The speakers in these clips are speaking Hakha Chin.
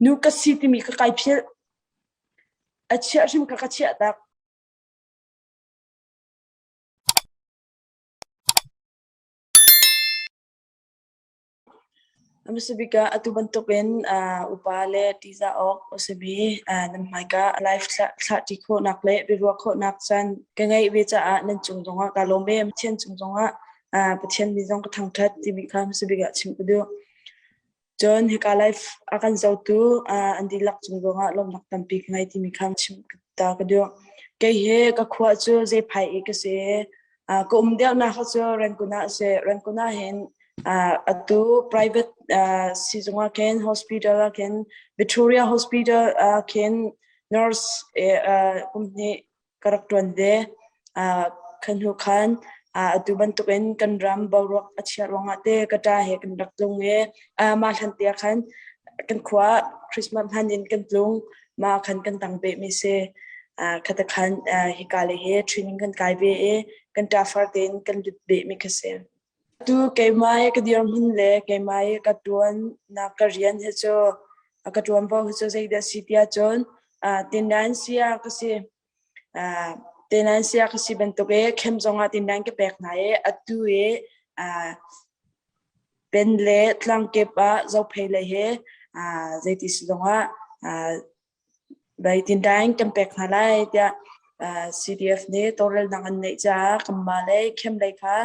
Nu ka si timi ka kai philh. A chiah hrim kha ka chiah tak. Hmasa bik ah atu bantukin upa le ṭihzah awk a simi nan hmaika live thlahṭi khawhnak le biaruah khawhnak caan ka ngeih ve caah nan cung zongah kaa lawm ve. Pathian cung zongah Pathian min zong ka thangṭhat timi kha hmasa bik ah chim ka duh. Cun hika live a kan zohtu an dihlak cung zongah lawmhnak tampi ka ngei timi kha chim ta ka duh. Kei hi ka khua cu Zephai i ka si. Ka um deuhnak cu Rangoon ah a si. Rangoon ah hin atu private siizung ah khin hospital ah khin Victoria Hospital ah khin nurse kum hnih ka rak ṭuan ve. Khan hnu khan atu bantukin kan ram boruak a chiah ruangah te ka ṭa he kan rak tlung i mah hlan te ah khan kan khua Christmas hman in kan tlung. Mah khan kan tang beh mi si. Khata khan hika le he training kan kai ve i kan ṭafar tein kan lut beh mi kha si. Atu keimah i ka dirhmun le keimah i ka ṭuannak ka rian hi cu ka ṭuanvo hi cu zeidah a si tiah cun tindan sia ka si. Tindan sia ka si bantuk i khem zongah tindan ka pek hna i atu i pen le tlangkip ah zophei lei hi zeiti si zongah Zeitindah kan pek hna lai tiah CDF nih tawlrelnak an neih caah kanmah le khem lei kha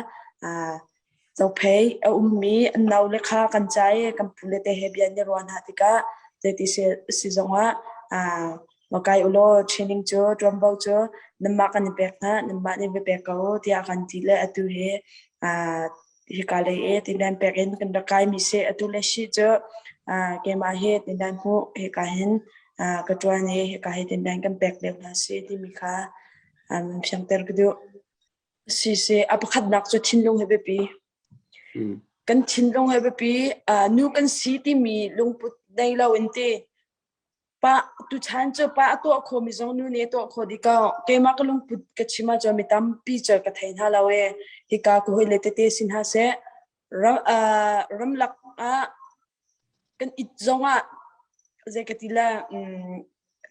zophei a ummi an naule kha kan ca i kan pule te he bia an i ruah hna tikah zeiti si zongah va kai ulaw training cu ṭuanvo cu nanmah kan i pek hna nanmah nih va pek ko u tiah kan ti le atu hi hika lei i tindan pek in kan rak kaimi si. Atu le shi cu keimah hi tindan hmuh hika hin ka ṭuan i hika hi tindan kan pek lio hna si timi kha fiangter ka duh. Si si a pakhatnak cu thinlung hi biapi. Kan thinlung hi biapi. Nu kan si timi lungput nei lo in ti Pa tuchan cu pa a tuah khawhmi zong nu nih a tuah khawh dih ko. Keimah ka lungput ka chim ahcun mi tampi cu ka thei hna lo i hika ka hawile tete si hna seh ram, uh, ramlak ah kan it zongah zei ka ti le um,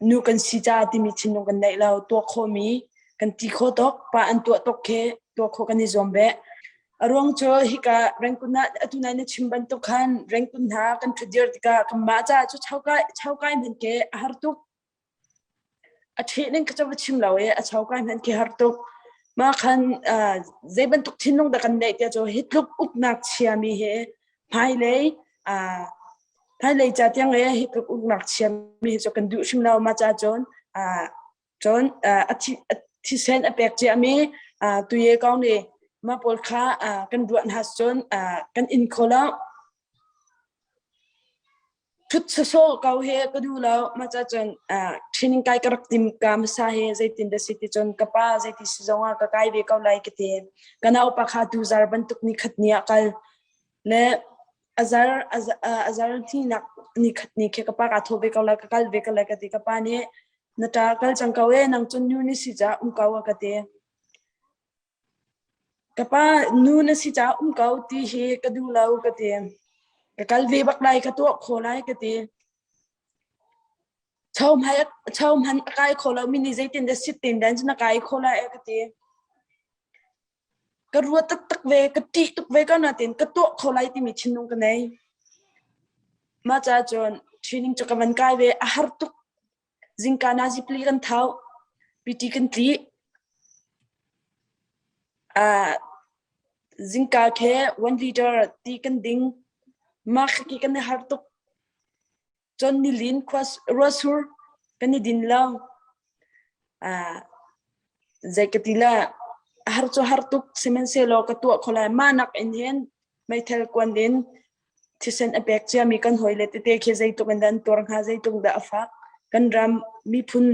nu kan si ca timi thinlung kan neih lo tuah khawhmi kan ti kho tuk pa an tuah tuk khi tuah khawh kan i zuam ve. A ruang cu hika Rangoon ah atu nai na chim bantuk khan Rangoon hna kan ṭhutdir tikah kanmah caah cu chokai chokai hmanh khi a har tuk. A ṭheh ning kha cu va chim lo i a chokai hmanh khi har tuk. Mah khan zei bantuk thinlung dah kan neih tiah cu hi tluk uknak chiami hi hmailei hmailei ca tiang i hi tluk uknak chiami hi cu kan duh hrim lo. Mah caah cun Cun a thisen a pek ciami tuye kong nih mah pawl kha kan ruah hna cun kan in kho lo. Thut sawsawh ko he ka duh lo. Mah ca cun training kai ka rak tim ka hmasa he zeitin dah si ti cun ka pa zeiti si zongah ka kai ve ko lai ka ti. Ka naupa kha tuzar bantuk ni khat ni ah kal le azar azar hninak ni khat ni khi ka pa ka tho ve ko lai ka kal ve ko lai ka ti. Ka pa nih Na ṭa kal cang ko ee, nang cun nu na si caah um ko a ka ti. Ka pa nu na si caah um ko ti hi ka duh lo ka ti. Ka kal ve bak lai, ka tuah khawh lai ka ti. Cho hmai cho hman a kai kho lo mi nih zeitin dah sit ten dan cun a kai kho lai ka ti. Ka ruat taktak ve, ka ṭih tuk ve ko nain ka tuah kho lai timi thinlung ka nei. Mah caah cun training cu ka van kai ve, a har tuk. Zingka nazi pali kan thau, PT kan tli. Uh, zingka khe one liter ti kan ding. Mah khi kan i har tuk. Cun nilin khua ruasur kan i din lo. Uh, zei ka ti la har cu har tuk sihmanhsehlaw ka tuah kho lai mah nak in hin meithal kuan in thisen a pek ciami kan hawile tete khi zeitluk in dah an tuar hnga zeitluk dah a fak kan ram miphun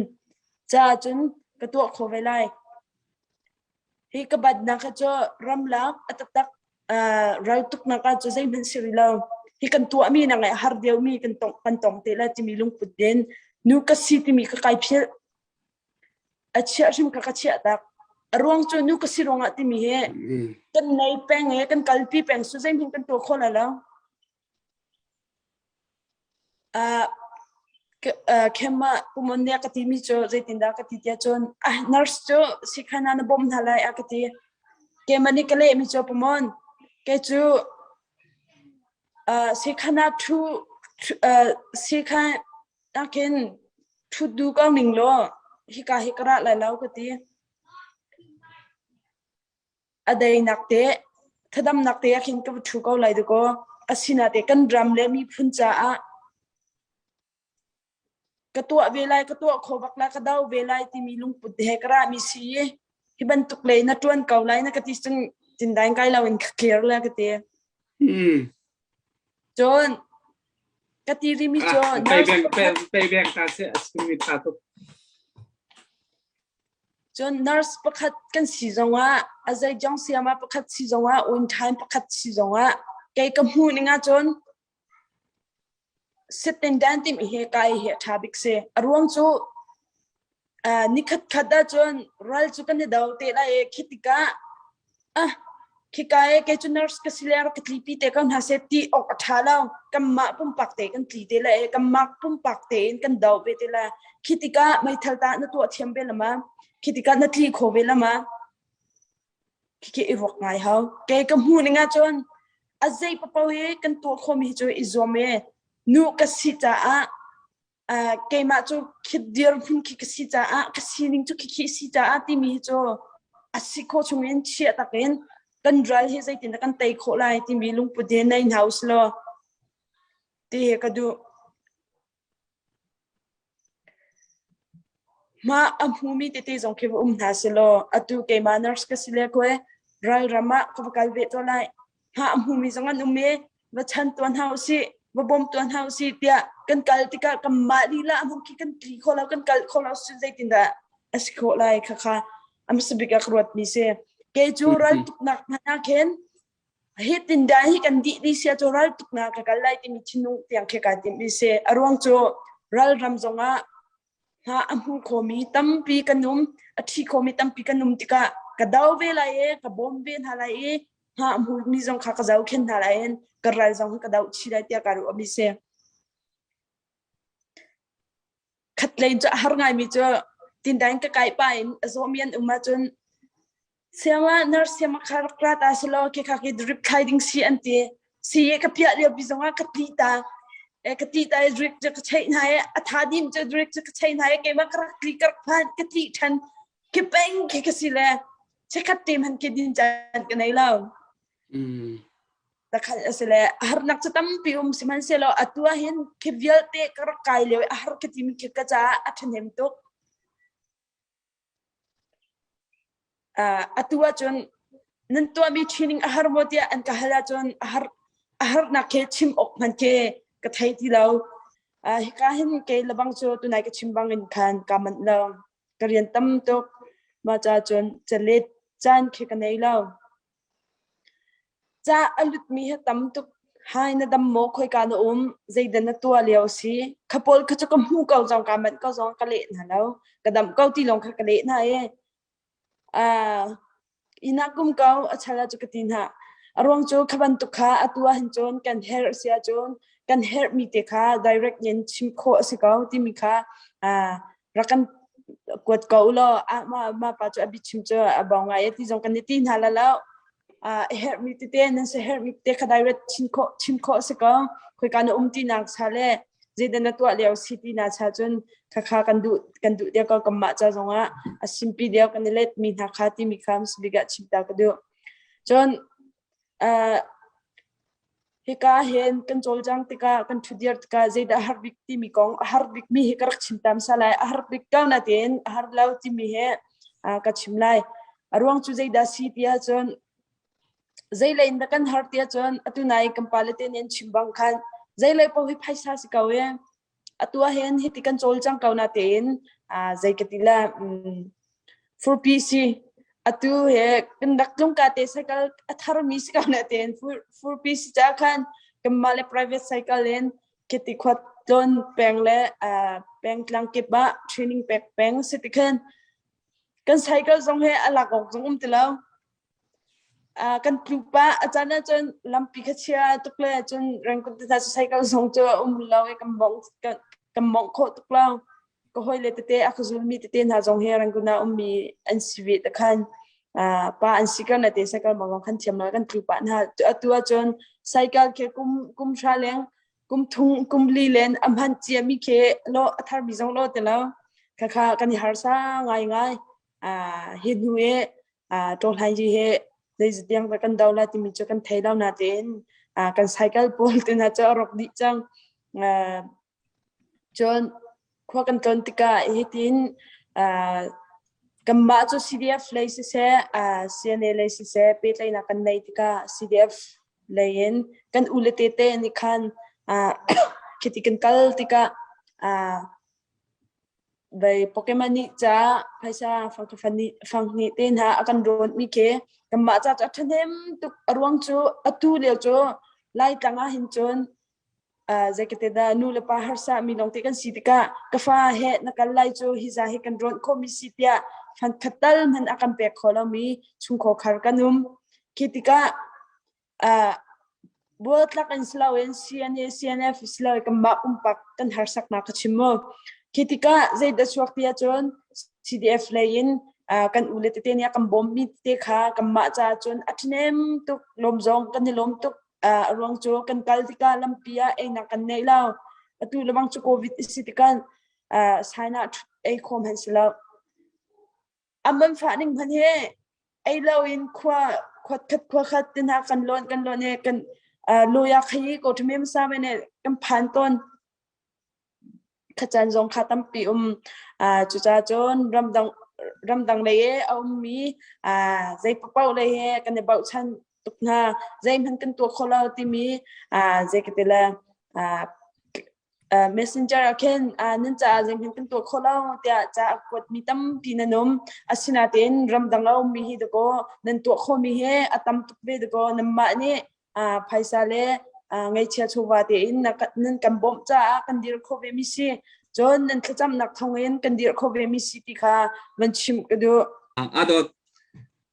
caah cun ka tuah kho ve lai hi ka batnak kha cu ramlak a taktak raltuknak ah cu zeihmanh si rih lo hi kan tuahmi nak le har deuhmi kan tong kan tong te la timi lungput din nu ka si timi ka kai philh A chiah hrim kha ka chiah tak. A ruang cu nu ka si ruangah timi hi kan nei peng i kan kalpi peng su zeihmanh kan tuah kho lai lo. Uh, Khem ah pumon nih a ka timi cu zeitindah ka ti tiah cun ah nurse cu sikhan ah na bawmh hna lai a ka ti. Keimah nih ka lehmi cu pumon kei cu sikhan ah ṭhu sikhan ah khin ṭhut duh ko ning law hika hi ka ra lai lo ka ti. A deinak te thadamnak te ah khin ka va ṭhu ko lai dakaw. Asinain kan ram le miphun caah ka tuah ve lai, ka tuah kho bak lai, ka do ve lai timi lungput he ka rami si i hi bantuk lei na ṭuan ko lai na ka ti cun tindaing kai lo in ka clear le ka ti. Cun ka ti rimi cu Pei beng ta se a chimmi tha tuk. Cun nurse pakhat kan si zongah a zeizong siama pakhat si zongah one time pakhat si zongah kei ka hmuh ning ahcun Sitting dan timi hi kai hi a ṭha bik si. A ruang cu nikhat khat ahcun ral cu kan i do te lai i khi tikah ah khika i kei cu nurse ka si le rak ka tlipi te ko hna seh ti awk a ṭha lo. Kanmah pumpak te kan tli te lai i kanmah pumpak tein kan do ve te lai. Khi tikah meithal tah na tuah thiam ve la ma? Khi tikah na tli kho ve la ma? Khikhi i ruak ngai hau. Kei ka hmuh ning ahcun a zei paoh hi kan tuah khawhmi hi cu i zuam i nu ka si caah uh, keimah cu khit dirhmun khi ka si caah ka sining cu khikhi si caah timi hi cu a si khawh chungin chiah takin kan ral hi zeitin kan tei khawh lai timi lungput he nei hna usilaw ti hi ka duh. Mah a hmumi tete zong khi va um hna selaw atu keimah nurse ka si le kue ralram ah ka va kal ve tuah lai. Hma a hmumi zong an um i va chan tuah hna usih, va bawm tuah hna usih tiah kan kal tikah kanmah lila a hmun khi kan tli kho lo, kan kal kho lo si zeitindah a si khawh lai khakha a hmasa bik ah ka ruatmi si. Kei cu raltuknak hmanh ah khin Hi tindan hi kan dih dih sia cu ral tuknak ka kal lai timi thinlung tiang khi kaa timh mi si. A ruang cu ralram zongah hna a hmu khomi tampi kan um, a thi khomi tampi kan um tikah ka do ve lai i ka bawm ve hna lai i hna a hmu mi zong kha ka zohkhenh hna lai in ka ral zong ka doh chih lai tiah kaa ruah mi si. Khatlei cu a har ngaimi cu tindan ka kai pa in a zawmi an um ahcun Siangah nurse siam kha rak ra ta selaw khi kha khi drip thlai ding si an ti. Si ka piah lio pi zongah ka tli ta. E ka tli ta i drip cu ka cheih hna i a tha dim cu drip cu ka cheih hna i keimah ka rak tli ka rak phan ka tli ṭhan. Khi peng khi ka si le chekhat te hmanh khi din caan ka nei lo. Takhan a si le harnak cu tampi um sihmanhsehlaw atu ah hin khi vialte ka rak kai lio i a har ka timi khi ka caah a ṭhahnem tuk. Atu ahcun nan tuahmi training a har maw tiah an ka hal ahcun a har a harnak khi chim awk hmanh khi ka thei ti lo. Hika hin kei lebang cu tunai ka chim bangin khan kaa manh lo. Ka rian tam tuk. Mah caah cun calet caan khi ka nei lo. Ca a lutmi hi tam tuk. Hai na dam maw? Khoika na um? Zeidah na tuah lio si? Kha pawl kha cu ka hmu ko zong kaa manh ko zong ka leh hna lo. Ka dam ko ti lawng kha ka leh hna i uh, inn ah kum ko a chal ah cu ka ti hna. A ruang cu kha bantuk kha atu ah hin cun kan herh si ahcun kan herhmi te kha direct in chim khawh a si ko timi kha uh, rak kan kuat ko law ah ma ma pa cu a biachim cu a bawng ngai ti zong kan i ti hna la lo a herhmi tete nan se herhmi tete kha direct chim khawh chim khawh si ko khoika na um ti nak cha le zeidah na tuah lio si ti na cha cun khakha kan duh kan duh deuh ko kanmah ca zongah a simpi deuh kan i let mi hna kha timi kha bik ah chim ta ka duh cun Hika hin kan cawlcang tikah kan ṭhutdir tikah zeidah a har bik timi kong a har bikmi hi ka rak chim tam sa lai. A har bik ko natein a har lo timi hi ka chim lai. A ruang cu zeidah si ti ahcun zeilei in dah kan har ti ahcun atu nai kan pale te nih an chim bang khan zeilei paoh hi phaisa si ko ee. Atu ahhin hiti kan cawlcang ko natein zei ka ti la furpi si atu he kan rak tlungka te cycle a tharmi si ko natein furpi si caah khan kanmah le private cycle in khiti khuat tlawn peng le pengtlang kip ah training pek peng si ti khan kan cycle zong he a lak awk zong um ti lo. Kan tlu pah. A caan ahcun lampi kha chia tuk le cun rengkut te hna cu cycle zong cu a um lo i kan bong. Kan mongh khawh tuk lo. Ka hawile tete a ka zulmi tete hna zong hi Rangoon ah ummi an si ve te khan pa an si ko na te cycle mong khan thiam lo kan tlu pah hna. Atu ahcun cycle khi kum kum hra leng kum thung kum li len a hman cia mi khi lo a thar mi zong lo te lo. Khakha kan i harsa ngai ngai. Hi hnu i tawhlai ji he zeizatiang dah kan do la timi cu kan thei lo natein kan cycle pawl te hna cu a rawk dih cang. Cun khua kan tlawn tikah hitin kanmah cu CDF lei siseh, CNA lei siseh pehtlaihnak kan neih tikah CDF lei in kan u le tete nih khan khiti kan kal tikah Vei Pokemon nih ca phaisa fanghnih te hna a kan rawnmi khi kanmah ca cu a ṭhahnem tuk. A ruang cu atu lio cu Laitlang ah hin cun zeikate dah nu le pa harsa mi lawngte kan si tikah ka fa he na kal lai cu hi za hi kan rawnh khawhmi si tiah fan khat tal hmanh a kan pek kho lomi chungkhar khar kan um. Khi tikah Bualtlak in si loin CNA, CNF si loin kanmah pumpak kan harsaknak ka chim mu. Khi tikah zeidah chuak ti ahcun CDF lei in kan u le tete nih a kan bawmmi tete kha kanmah caah cun a ṭhahnem tuk, lawm zong kan i lawm tuk. A ruang cu kan kal tikah lampi ah einak kan nei lo. Atu le bang cu COVID a si tikah China ei khawm han si lo. A man fah ning hmanh hi ei loin khua khuat khat khua khat te hna kan lawn kan lawn i kan lawya khai ko ṭhamem sa men kan phan tawn. Khacan zong kha tampi um. Cucaah cun ramdang ramdang lei i a ummi zei paoh lei he kan i bochan tuk hna. Zeihmanh kan tuah kho lo timi zei ka ti le Messenger ah khin nan caah zeihmanh kan tuah khawh lo tiah ca a kuatmi tampi nan um. Asinain ramdang a ummi hi dakaw nan tuah khawhmi hi a tam tuk ve dakaw nanmah nih phaisa le ngaihchia chawva tein nan kan bawmh caah kan dir khawh ve mi si. Cun nan thlacamnak thawngin kan dir khawh ve mi si ti kha van chim ka duh. Adawt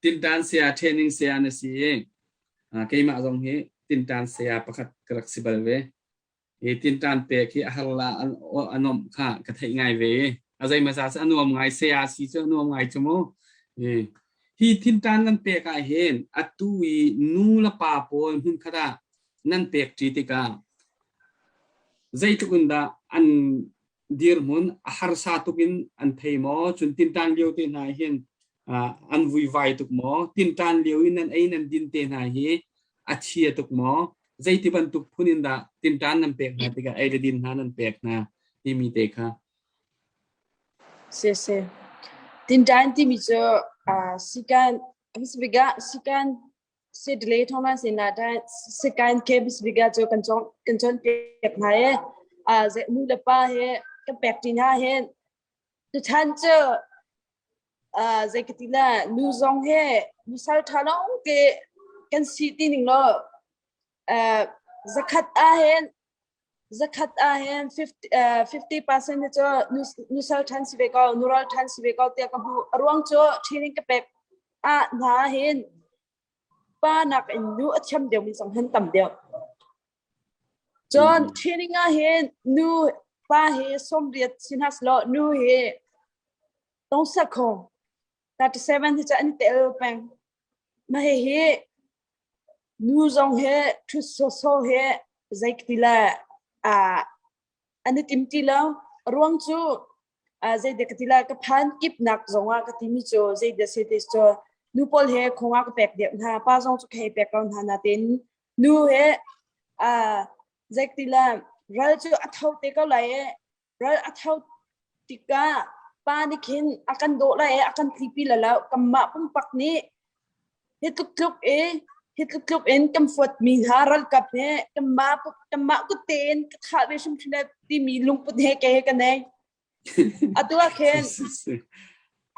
tintan saya training saya na si i keimah zong hi tintan saya pakhat ka rak si bal ve. Hi tinṭan pek hi a har la a nuamh kha ka theih ngai ve. A zeimaza cu a nuam ngai, saya si cu a nuam ngai cu mu. Hi tinṭan nan pek ah hin atu i nu le pa pawl hmunkhat ah nan pek ṭi tikah zeitluk in dah an dirhmun a harsa tuk in an thei maw? Cun tinṭan lio te hna hin an vuivai tuk maw? Tinṭan lio i nan ei nan din te hna hi a chia tuk maw? Zeiti bantuk phun in dah tinṭan nan pek hna tikah ei le din hna nan pek hna timi te kha. Si si. Tinṭan timi cu sikan bisbiga sikan sidle thonglan sin ah sikan ke bisbiga cu kan cawng kan cawn piak hna i nu le pa he kan pek ṭi hna hin tuchan cu zei ka ti la nu zong he nusal ṭha lawng te kan si ti ning law zakhat ah hin zakhat ah hin 50% hi cu nusal ṭhan si ve ko nural ṭhan si ve ko tiah ka hmuh. A ruang cu training ka pek ah hna hin pa nak in nu a thiam deuh mi zong hin tam deuh. Cun training ah hin nu pa hi 80 si hna selaw nu hi tongsa kho 37 hi cu an tel peng. Mah hihi nu zong he ṭhut sawsawh he zei ka ti le an i tim ti lo. A ruang cu zei ka ti lai ka phan kipnak zong ah ka timi cu zei dah si ti cu nu pawl he khong ah ka pek deuh hna pa zong cu ka hei pek ko hna natin nu he zei ka ti lai ral cu a tho te ko lai i ral a tho tikah pa nih khin a kan dawh lai i a kan tlipi la lo kanmah pumpak nih Hi tluk tluk i hi tluk tluk in kan fuatmi hna ralkap he kanmah kanmah kut tein ka thah ve hrimhrim lai timi lungput he ke he ka nei. Atu ah khin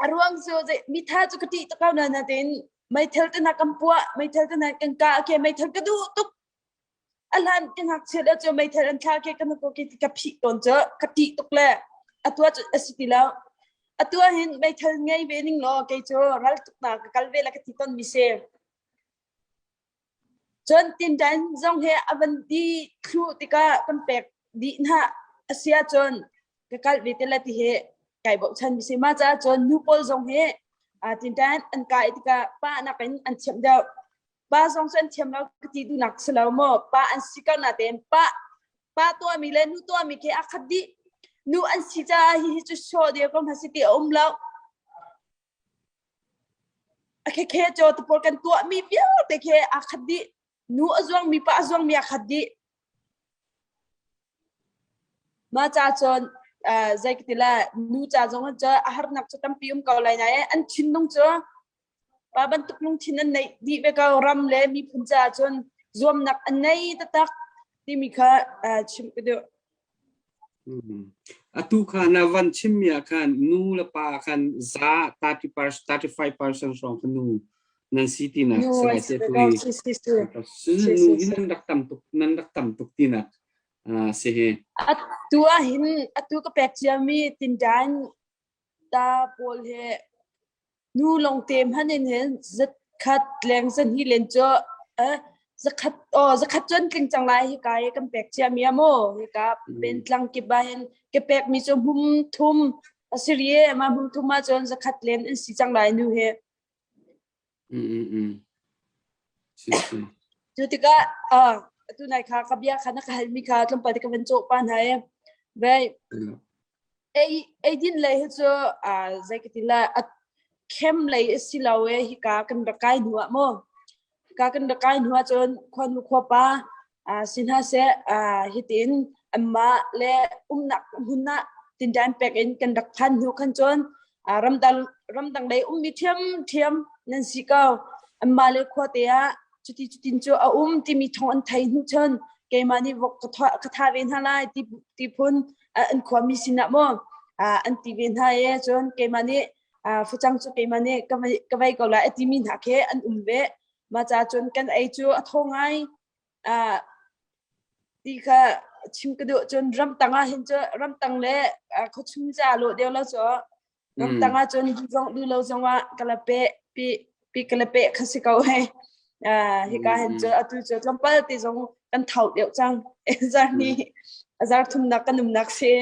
a ruang cu mitha cu ka ṭih tuk ko na natin meithal te hna kan puah meithal te hna kan kah ke meithal ka duh tuk. A hlan ka ngakchia le cu meithal an thla ke kan ko ke ka phih tawn cu ka ṭih tuk le atu ah cu a si ti lo. Atu ah hin meithal ngei ve ning law kei cu ral tuk na ka kal ve la ka ti ton mi si. Cun tindan zong he a van di thlu tikah kan pek dih hna a si ahcun. Ka kal ve te la ti hi kai bochan mi si. Mah caah cun nu pawl zong hi tinṭan an kai tikah pa nakin an thiam deuh. Pa zong cu an thiam lo ka ti duhnak si lo maw? Pa an si ko natein pa pa tuahmi le nu tuahmi khi a khat dih. Nu an si caah hihi cu sawh deu ko hna si ti a um lo. A khekhe caw te pawl kan tuahmi vialte khi aa khat dih. Nu a zuangmi pa a zuangmi aa khat dih. Mah ca cun zei ka ti le nu ca zong cu a harnak cu tampi um ko lai nain an thinlung cu pa bantuk lungthin an neih dih ve ko ram le miphun caah cun zuamnak an nei taktak timi kha chim ka duh. Atu kha na van chimmi ah khan nu le pa khan za 35% hrawng kha nu nan si tinak Nu si an lai si te ve tu ko. hi. Si si si. Nu Si si hi si. nan rak tam tuk nan rak tam tuk tinak si hi. Atu ah hin atu ka pek ciami tindan ta pawl he Nu lawngte hmanh in hin zakhat leng zahnih len cu eh, zakhat oh zakhat cu an tling cang lai hika i kan pek ciami a mu hika pentlang kip ah hin ka pekmi cu hmum thum a si ri e mah hmum thum ah cun zakhat len an si cang lai nu he Mm, mm, mm. Si, si. Cu tikah uh, atu nai kha ka bia kha na ka halmi kha tlawmpal te ka van cawh pa hna i vei ei eidin lei hi cu uh, zei ka ti la a khem lei a si lo e hika kan rak kai hnu ah mu hika kan rak kai hnu ah cun khuanu khuapa uh, si hna seh uh, hitin anmah le umnak hmun ah tindan pek in kan rak phan hnu khan cun uh, ramdang ramdang lei ummi ṭhiam ṭhiam nan si ko anmah le khuate ah cuti cutin cu a um timi thong an thei hnu cun keimah nih vok ka tha ka tha ve hna lai ti ti phun an khuami sinah maw an ti ve hna e cun keimah nih facang cu keimah nih ka vei ka vei ko lai a timi hna khi an um ve mah ca cun kan ei cu a thaw ngai ti kha chim ka duh cun ramtang ah hin cu ramtang le khuachung ca lawh deuh lo cu ramtang ah cun du zong du lo zong ah ka la pe pi pi ka la pe kha si ko he hika hin cu atu cu tlawmpal ti zong kan thau deuh cang zar ni azar thumnak kan umnak si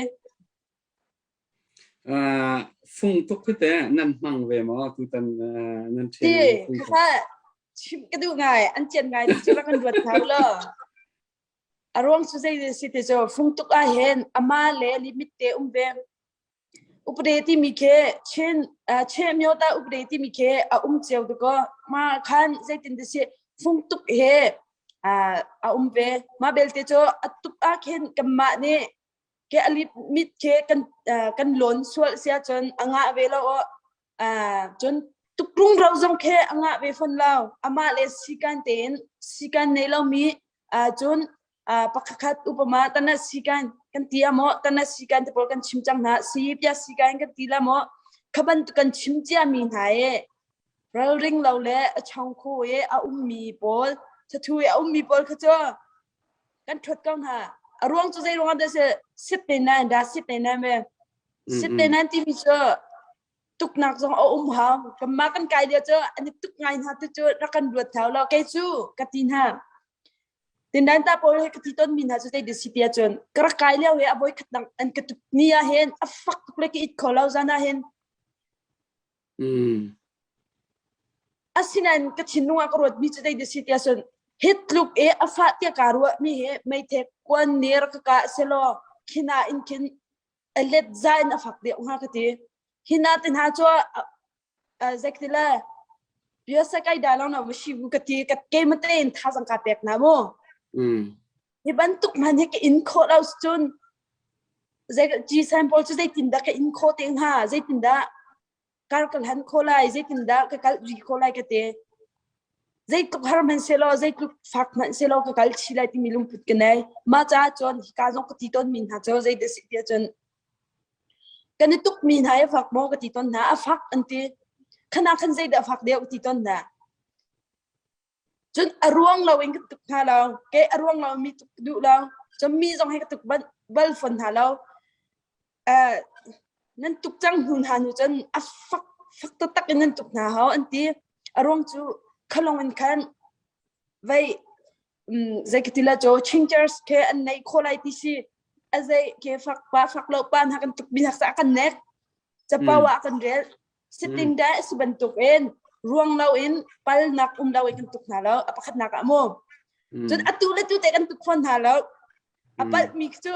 Fung tuk khi te nan hmang ve maw tutan nan Ti kha chim ka duh ngai an cian ngai ti cu kan ruat hau lo a ruang cu zei si ti cu fung tuk ah hin ama le limit te um ve upade timi khi chin che myo ta upade timi khi a um cio tu ko ma khan zeitin ti si fung tuk he a um ve ma belte cu a tuk ah khin kanmah nih ke a mit ke kan kan lawn sual sia cun a ngah ve lo aw cun tukrung ro zong khe a ngah ve fon lo amah le sikan tein sikan nei lo mi cun pakhat upama tana sikan kan ti amo tana sikan te pawl kan chim cang hna si pia sikan kan ti la mo khaban tu kan chim cia mi hna e ralring lo le a chong khu e a ummi pawl thathu e a ummi pawl kha cu kan ṭhuat ko hna. A ruang cu zei ruangah dah si sit te nan dah sit te nan ve. Sit te nan timi cu tuknak zong a um hau. Kanmah kan kai lio cu an i tuk ngai hna tu cu rak kan ruat hau lo. Kei cu ka ti hna. Tindan ta pawl he ka ti ton mi hna cu zei si ti ahcun ka rak kai lio he a voi khat dang an ka tuk ni ah hin a fak tuk le ka it kho lo zan ah hin Mm. Asinain ka thinlung ah ka ruatmi cu zei si tiah cun hi tluk i a fah tiah kaa ruahmi hi meithek kuan nih rak ka kah selaw khina in khin a let za in a fak deuh hnga ka ti. Hina te hna cu zei ka ti le biasa kai da lo na shi bu ka ti ka keimah tein thazang ka pek na mu. Mm. Hi bantuk man hi ka in khawh lo cun zei G sample cu zeitindah ka in khawh te hnga zeitindah kar ka hlan khawh lai zeitindah ka kal ri khawh lai ka ti zeitluk har hmanh selaw zeitluk fak hmanh selaw ka kal chi lai timi lungput ka nei mah caah cun hika zong ka ti tawn mi hna cu zei dah si tiah cun kan i tuk mi hna i fak maw ka ti tawn hna a fak an ti khana khan zeidah fak deuh ka ti tawn hna Cun a ruang loin ka tuk hna lo. Kei a ruang lo mi tuk ka duh lo. Cun mi zong hi ka tuk bal fawn hna lo. Uh, nan tuk cang hnu hna hnu cun a fak fak taktak in nan tuk hna hau an ti. A ruang cu khalong in khan vei um, zei ka ti la cu chingchers ke an nei kho lai ti si. A zei ke fak pa fak lo pa hna kan tuk mi hna sa kan nek. Capo ah kan rel. Sitting da si bantuk in ruang lo in palnak um lo in kan tuk hna lo. A pakhatnak ah mu. Cun atu le tu te kan tuk fawn hna lo. A palh mi cu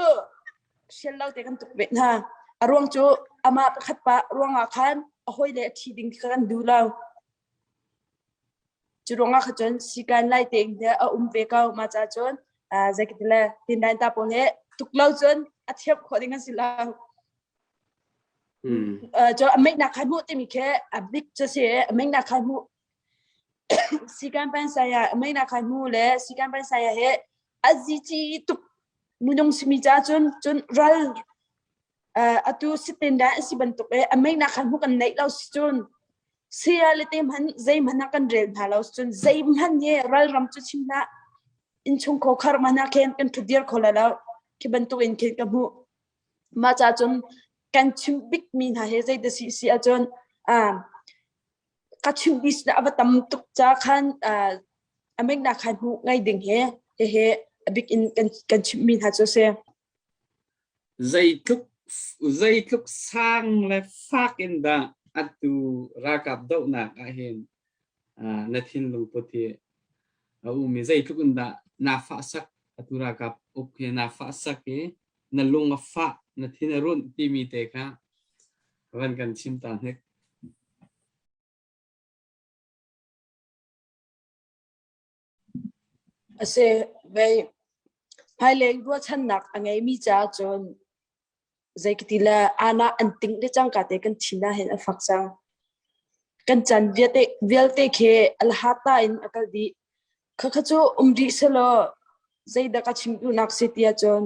hrial lo te kan tuk ve hna. A ruang cu amah pakhat pa ruang ah khan a hawi le a thi ding kha kan duh lo. Cu ruang ah kha cun sikan lai te in a um ve ko. Mah ca cun zei ka ti le tindain ta pawl he tuk lo cun a thiam khawh ding an si lo. Cu a meihnak kha hmuh timi khi a bik cu si a meihnak kha hmuh sikan pan saya a meihnak kha hmu le sikan pan saya he a zici tuk minung simi ca cun cun ral atu sitin da si bantuk e a meihnak kha hmu kan neih lo si cun saya le te hman zeihmanh ah kan rel hna lo cun zeihmanh he ral ram cu chim hlah innchung khar mana khen kan thudir kho la lo khi bantuk in khin ka hmuh Mah ca cun kan chim bikmi hna hi zei si si ahcun ka chim bi a va tam tuk ca khan a meknak khan hmuh ngai ding he hehe a bik in kan kan chimmi hna cu si. Zeitluk zeitluk sang le fak in dah atu ralkap dohnak ah hin na thinlung put hi a um i zeitluk in dah naa fahsak atu ralkap uk hi naa fahsak i na lung a fah na thin a runh timi te kha van kan chim ta hnik. A si vei hmailei ruahchannak a ngeimi caah cun zeikati le ana an ting le cangka te kan thin ah hin a fak cang. Kan chan vialte vialte khi alhata in a kal dih. Khakha cu um rih selaw zeidah ka chim duhnak si ti ahcun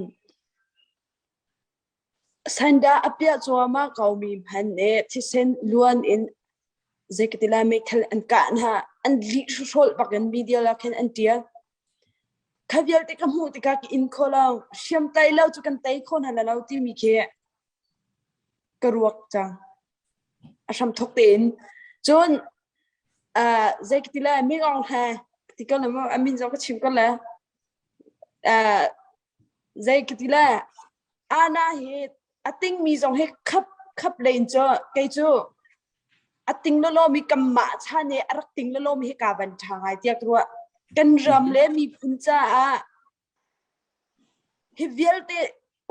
Sandah a piah cuahmah komi hmanh nih thisen luan in zeikati lai meithal an kah hna. An lih hrawlh bak in media ah khin an ṭial. Kha vialte ka hmuh tikah ka in kho lo. Hriamtlai lo cu kan tei kho hna lai lo timi khi ka ruak cang. A hramthawk tein. Cun uh, zeikati lai mingong he ti ko le maw a min zong ka chim ko le. Uh, zei ka ti le ana hi a tingmi zong hi khap khap len cu kei cu a ting lolomi kanmah chan i a rak ting lolomi hi ka van ṭha ngai tiah ka ruah kan ram le miphun caah hi vialte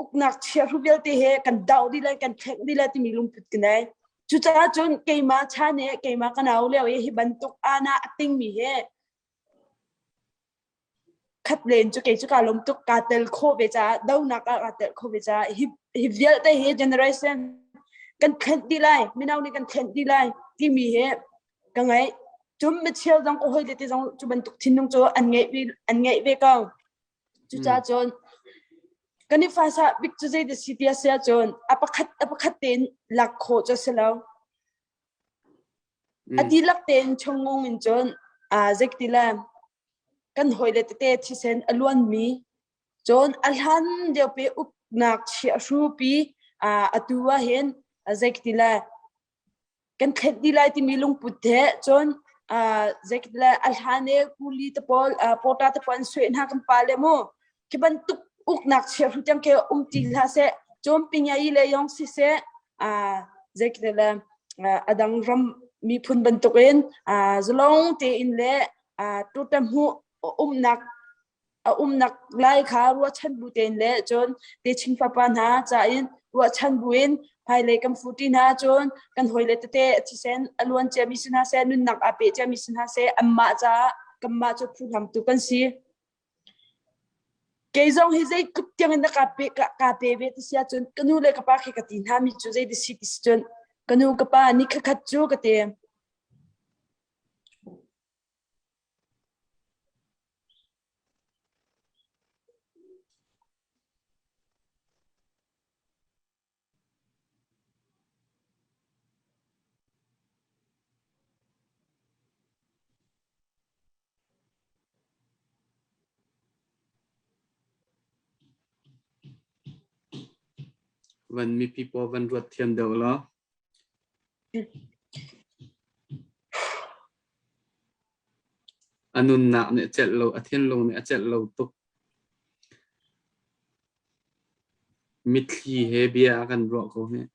uknak chiahru vialte he kan doh dih le kan thleng dih le timi lungput ka nei cucaah cun keimah chan i keimah ka nau lio i hi bantuk ana a tingmi hi khat len cu kei cu kaa lawm tuk kaa tel khawh ve caah donak ah kaa tel khawh ve caah hi hi vialte hi generation kan thlen dih lai mino nih kan thlen dih lai timi hi ka ngeih cun micheu zong ka hawile te zong cu bantuk thinlung cu an ngeih ve an ngeih ve ko cucaah cun kan i fasa bik cu zei si ti a si ahcun a pakhat a pakhat tein lak khawh cu a si lo A dihlak tein chungngung in cun aa zik ti le kan hawile tete thisen a luanmi cun a hlan liopi uknak chiahrupi atu ah hin zik ti le kan thlet dih lai timi lungput he cun zik ti le a hlan i kuli te pawl pawta te pawl an suai hna kan pa le mu khi bantuk uknak chiahru tiang khi um ti hlah seh cun pingyai le yong siseh zik ti le a dang ram miphun bantukin zalong tein le tuta hmuh umnak a umnak lai kha ruahchan bu tein le cun techin fapa hna ca in ruahchan buin hmailei kan futi hna cun kan hawile tete thisen a luan ciami si hna seh nunnak aa pe ciami si hna seh anmah caah kanmah cu phuhlamtu kan si. Kei zong hi zeitluk tiang in na ka pe ka pe ve ti si ahcun ka nu le ka pa khi ka ti hna mi cu zei ti si ti si cun ka nu ka pa ni khat cu ka ti. Van mipi pawl van ruat thiam deuh law. A nunnak nih a celh lo, a thinlung nih a celh lo tuk. Mitthli he bia a kan ruah ko hih.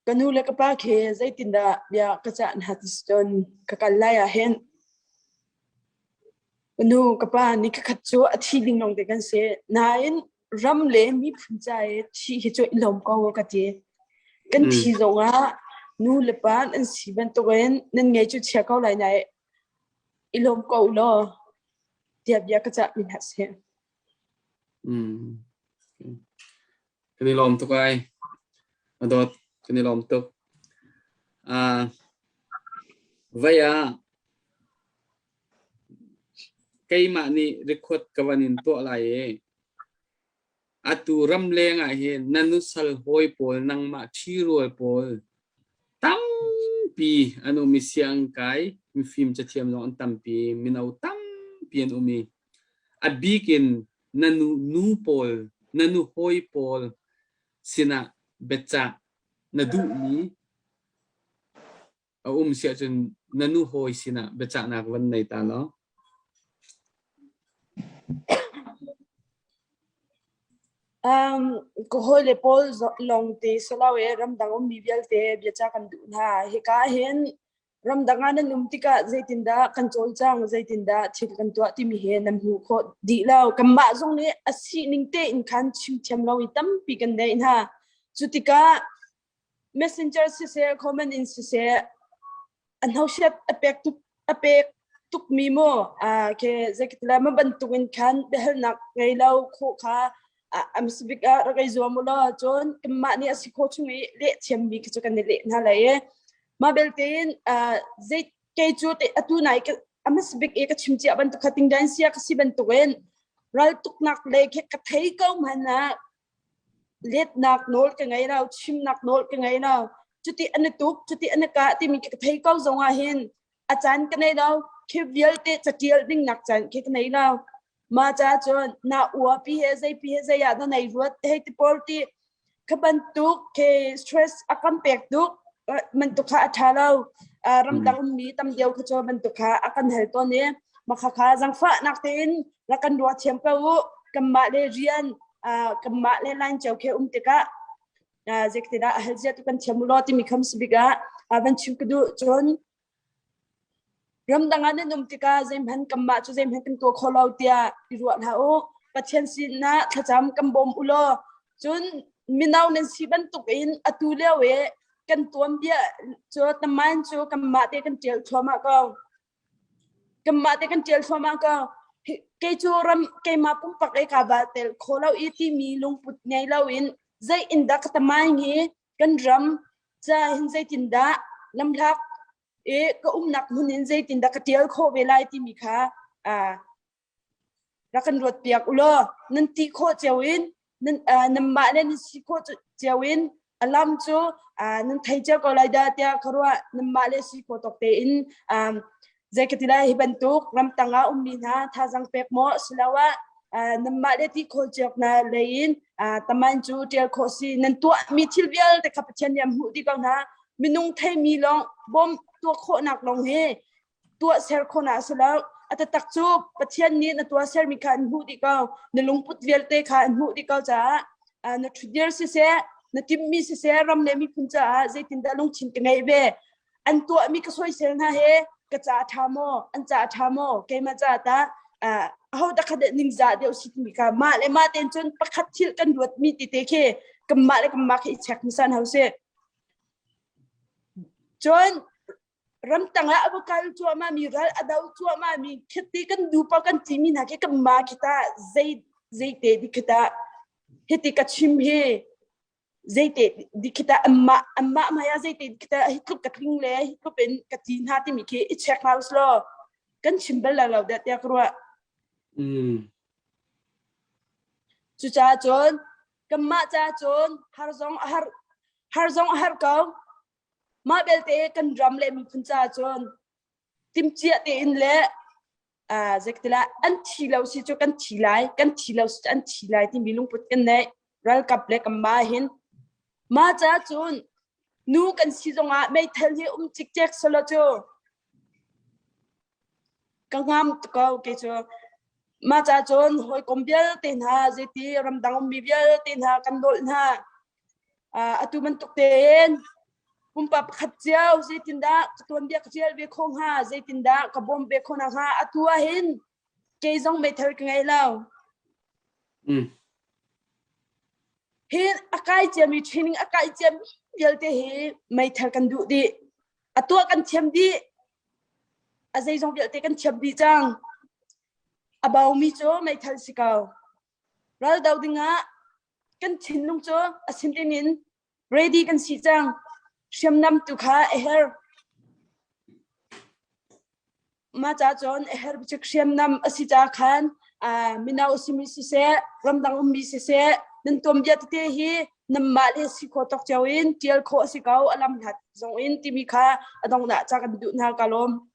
Ka nu le ka pa khi zeitindah bia ka cah hna ti si cun ka kal lai ah hin ka nu ka pa ni khat cu a thi ding lawng te kan si. Nain ram le miphun ca i thih hi cu i lawm ko ka ti. Kan thi zongah nu le pa nan si bantukin nan ngei cu chia ko lai nain i lawm ko law tiah bia ka cah mi hna si. Mm. Kan i lawm tuk ai. A dawt kan i lawm tuk. Uh, vai ah keimah nih record ka van in tuah lai i atu ramleng ah hin na nusal hawi pawl nangmah ṭhirual pawl tampi an um i siangkai mifim cathiam zong an tampi mino tampi an um i a bik in na nu nu pawl na nu hawi pawl sinah biacah na duhmi a um si ahcun na nu hawi sinah biacahnak van nei ta law. Um, ka hawile pawl lawng te si lo i ramdang ummi vialte biacah kan duh hna. Hika hin ramdang ah nan um tikah zeitindah kan cawlcang, zeitindah thil kan tuah timi hi nan hmuh khawh dih lo. Kanmah zong nih a sining tein khan chim thiam lo i tampi kan neih hna. Cu tikah messenger siseh comment in siseh a hnosiat a pek tuk a pek tukmi mu ke zeikatila ma bantuk in khan biahalnak ngei lo khawh kha amsibik ah rak ei zuam u law cun kanmah nih a si khawh chung i leh thiammi khi cu kan i leh hna lai i mah belte in zei kei cu atu nai amasbik i ka chim cia bantuk kha tingdan sia ka si bantuk in ral tuknak le khi ka thei ko hmanh ah letnak nawl ka ngei lo, chimnak nawl ka ngei lo. Cuti an i tuk, cuti an i kah timi ka thei ko zong ah hin a caan ka nei lo. Khi vialte catial ding nak caan khi ka nei lo. Ma ca cun na ua pi he zei pi he zei ah na nei ruat hei ti pawl ti kha bantuk ke stress a kan pek tuk bantuk kha a ṭha lo. Ramdang ummi tam deuh kha cu bantuk kha a kan hal tawn i makha kha zangfahnak tein rak kan ruah thiam ko u. Kanmah le rian kanmah le line cio khi um tikah zeiktidah a hal zia tu kan thiam u law timi kham si bik ah van chim ka duh cun ramdang ah nan um tikah zeihmanh kanmah cu zeihmanh kan tuah kho lo tiah i ruah hlah u Pathian sinah thlacam kan bawm u law cun mino nan si bantuk in atu lio i kan tuanbia cu tamain cu kanmah te kan ṭial thluahmah ko Kanmah te kan ṭial thluahmah ko. Kei cu ram keimah pumpak i kaa bal tel kho lo i timi lungput ngei loin zei in dah ka tamaing hi kan ram ca hin zeitindah lamhlak i ka umnak hmun in zeitindah ka ṭial khawh ve lai timi kha rak kan ruat piak u law nan ti khawh cio in nan nanmah le nan si khawh cio in a lam cu nan thei cio ko lai dah tiah ka ruah nanmah le si khawh tawk tein zei ka ti lai hi bantuk ramtang ah ummi hna thazang pek maw asiloah nanmah le ti khawh cio na lei in taman cu tial khawh si nan tuahmi thil vialte kha Pathian nih a hmuh dih ko hna minung theimi lawng bawm tuah khawhnak lawng hi tuahser khawhnak a si lo. A taktak cu Pathian nih na tuahsermi kha an hmuh dih ko. Na lungput vialte kha an hmuh dih ko caah na ṭhutdir siseh, na timhmi siseh, ram le miphun caah zeitindah lungthin ka ngeih ve. An tuahmi ka soisel hna he ka ca a ṭha maw, an ca a ṭha maw, keimah caah tah aho dah kha ningzah deuh si timi kha mah le mah tein cun pakhat thil kan ruatmi tete khi kanmah le kanmah khi i check hmasa hna usih. Cun ramtang ah a va kal cuahmah mi ral a do cuahmah mi khiti kan dupa kan timi hna khi kan ma khi ta zei zeite di khi ta hiti ka chim hi zeite di khi ta amma amma maya zeite di khi ta hi tluk ka tling le hi tluk in ka ti hna timi khi i check hna uslo kan chim bal lo lo dah tiah ka ruah mm cucaah cun kanmah ca cun har zong a har har zong a har ko Mah belte kan ram le miphun caah cun timhcia tein le zeikatilah an thi lo si cu kan thi lai, kan thi lo si cu an thi lai timi lungput kan nei. Ralkap le kanmah hin. Mah caah cun Nu kan si zongah meithal hi um cikcek selaw cu ka ngam tuk ko kei cu. Mah ca cun hawikom vialte hna zeiti ramdang ummi vialte hna kan dawlh hna. Atu bantuk tein pumpak pakhat cio zeitindah ka tuanbia ka ṭial ve khawh hnga, zeitindah ka bawm ve khawh nakhnga atu ahhin kei zong meithal ka ngei lo. Hi a kai ciami training a kai ciami vialte hi meithal kan duh dih. A tuah kan thiam dih. A zeizong vialte kan thiam dih cang. A baumi cu meithal si ko. Ral do dingah kan thinlung cu a sintin in ready kan si cang. Hriamnam tu kha a her. Mah ca cun a herh bik hriamnam a si ca khan mino a simi siseh, ramdang ummi siseh, nan tuanbia tete hi nanmah le si khawh tawk cio in ṭial khawh a si ko, a lam hlat zong in timi kha a donghnak ca kan duh hna ka lawm.